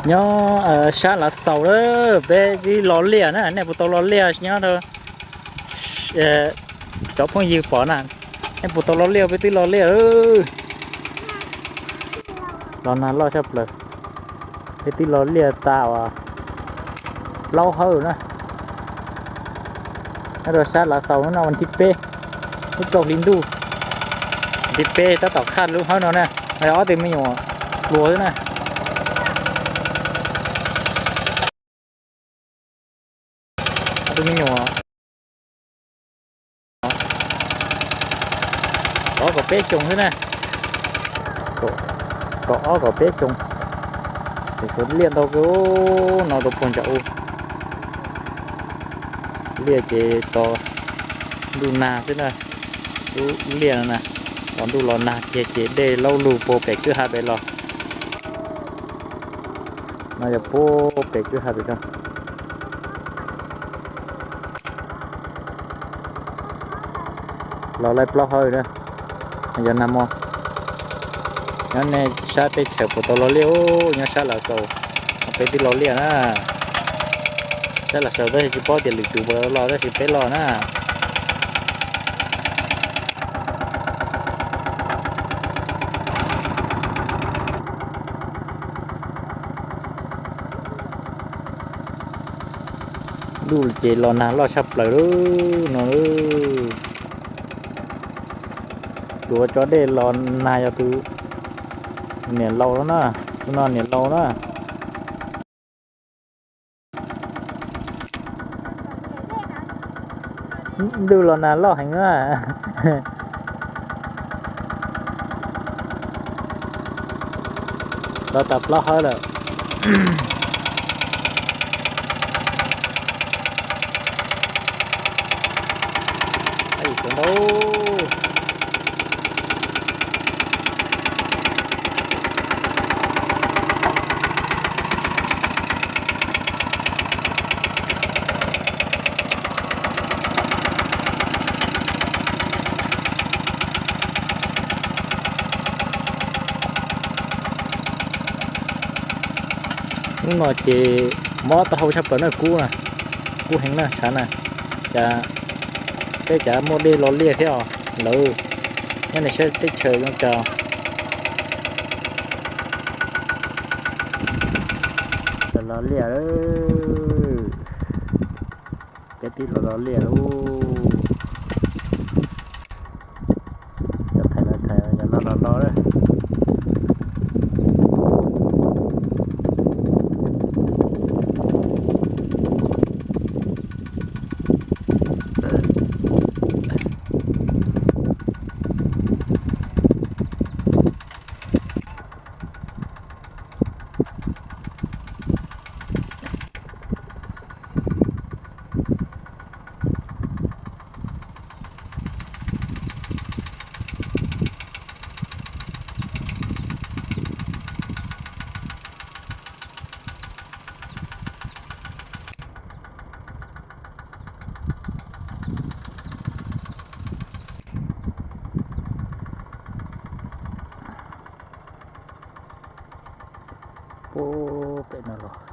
Nyob sab Lav Xaus lawm, peb twb los liaj na, nej puas tau los liaj nyob rau cov phooj ywg pom na, nej puas tau los liaj, peb twb los liaj lawm. Los nag loj tshaj plaws, peb twb los liaj tag uas plaub hawv na. Nyob rau sab Lav Xaus no vas thib peb, lub rau hli ntuj, vas thib peb tab tom khaj lub hawv no na, ob tug me nyuam hluas xwb na. Ob tug me nyuam kaum ob kaum peb xyoos xwb na, kaum ob kaum peb xyoos. Ces suav liaj ntau kawg no rau puag ntsam u. Liaj ces tos ntuj nag xwb na, lub liaj no na, tos ntuj los nag kiag ces dej laub lug puag pem kwj ha pem los. No yog puag pem kwj ha pem no. Los laij plaub hawv na, yog nag hmo. Nyob nej sab teb chaws puas tau los liaj? Nyob sab Lav Xaus, peb twb los liaj na. Sab Lav Xaus tab sis tsis paub tias lwm tus puas los tab sis peb los na. Ntuj ces los nag loj tshaj plaws lawm no. Tus uas tso dej los nag yog tus niam laus no na, tus no niam laus na. Ntuj los nag loj heev na. Los tau plaub hawv lawm. Hnub no ces mob taub hau tshaj plaws na, kub na, kub heev na tshav na. Cas peb cas muaj dej los liaj thiab os lawv, nyob nej sab teb chaws zoo cas. Los liaj, peb twb los los liaj lauj. Cov thais los thais, cov no los los lawm. Puag pem no los